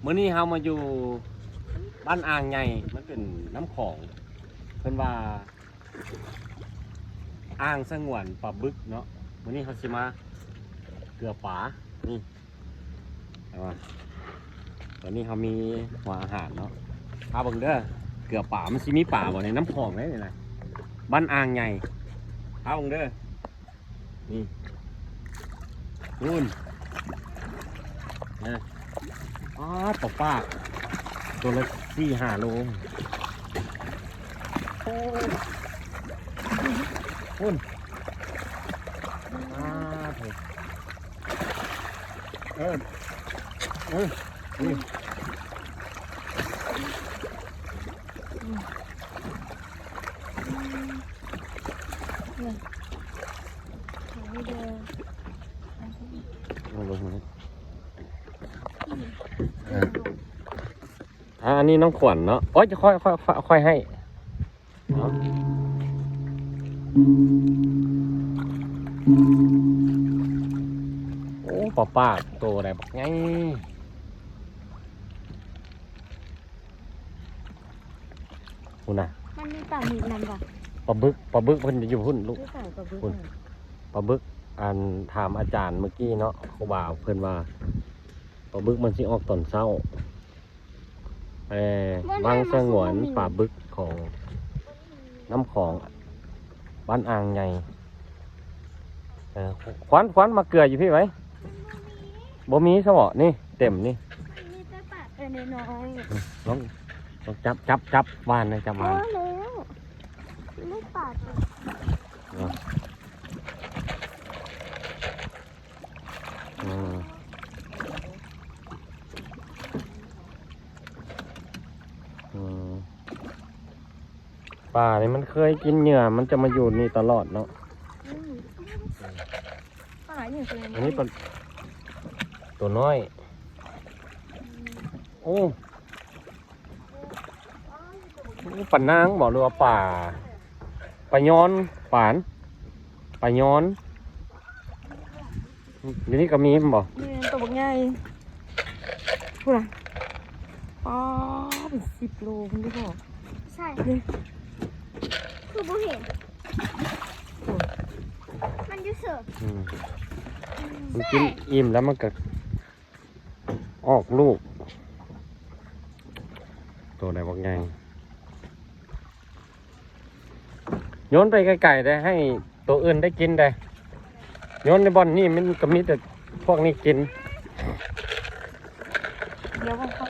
ມື້ນີ້ເຮົາມາຢູ່ບ້ານອ່າງໃຫຍ່ ມັນເປັນນ້ຳຂອງ ເພິ່ນວ່າອ່າງສະຫງວນປາບຶກເນາະ. ມື້ນີ້ເຮົາຊິມາເກືອປາ ນີ້ ເຫັນບໍ່? ຕອນນີ້ເຮົາມີຫົວອາຫານເນາະ ພາເບິ່ງເດີ ເກືອປາ ມັນຊິມີປາບໍ່ໃນນ້ຳຂອງເດ້ນີ້ນະ ບ້ານອ່າງໃຫຍ່ ພາເບິ່ງເດີ. ນີ້ ພຸ້ນ ເອີ ປາດ ປາປາກ ໂຕລະສີ່ຫ້າໂລ ໂອ້ ພຸ້ນ ປາດ ເອີ ເອີ ນີ້ ນີ້ເດີ ເອົາລົງມາ ເອີ ອ່າ ອັນນີ້ນ້ອງຂວັນເນາະ ໂອ້ຍ ຈະຄ່ອຍ ຄ່ອຍ ຄ່ອຍໃຫ້ເນາະ. ໂອ້ ປາປາກໂຕໃດບັກໃຫຍ່. ພຸ້ນນະ ມັນມີປາໝຶກນຳບໍ່? ປາບຶກ ປາບຶກເພິ່ນຢູ່ພຸ້ນລູກ ຢູ່ໃສປາບຶກ? ພຸ້ນ ປາບຶກ ອັນ ຖາມອາຈານມື້ກີ້ເນາະ ຄູບາເພິ່ນວ່າ ປາບຶກມັນຊິອອກຕອນເຊົ້າ ເອີ ວັງສະຫງວນປາບຶກຂອງນ້ຳຂອງ ບ້ານອ່າງໃຫຍ່. ເອີ ຂວັນ ຂວັນ ມາເກືອຢູ່ພີ້ໄວ້ ບໍ່ມີຊະເບາະ ນີ້ເຕັມນີ້ ມັນມີແຕ່ປາກ ເອີ ນ້ອຍໆ ລອງ ລອງຈັບ ຈັບ ຈັບ ຫວ່ານນະ ຈັບຫວ່ານ ພໍແລ້ວ ມັນໄດ້ປາກ ເອີ ອືມ ອືມ ປານີ້ມັນເຄີຍກິນເຫຍື່ອ ມັນຈະມາຢູ່ນີ້ຕະຫຼອດເນາະ. ອືມ ປາຫຍັງຕົວນີ້? ອັນນີ້ປາ ຕົວນ້ອຍ. ໂອ້ ໂອ້ ປານາງບໍ ຫຼືວ່າປາ ປາຍອນ ປານ ປາຍອນ. ຢູ່ນີ້ກໍມີແມ່ນບໍ່? ແມ່ນ ໂຕບັກໃຫຍ່ ພຸ້ນນະ ປາ ເປັນສິບໂລພຸ້ນເດ້ພໍ່. ໃຊ່ ນີ້ ຄືບໍ່ເຫັນ ໂອ້ ມັນຢູ່ເສີ ອືມ ມັນກິນອີ່ມແລ້ວມັນກໍອອກລູກ ໂຕໃດບັກໃຫຍ່. ໂຍນໄປໄກໆ ໄດ້ ໃຫ້ໂຕອື່ນໄດ້ກິນໄດ້. ໂຍນໃນບ່ອນນີ້ມັນກໍມີແຕ່ພວກນີ້ກິນ. ດຽວເບິ່ງເຂົາ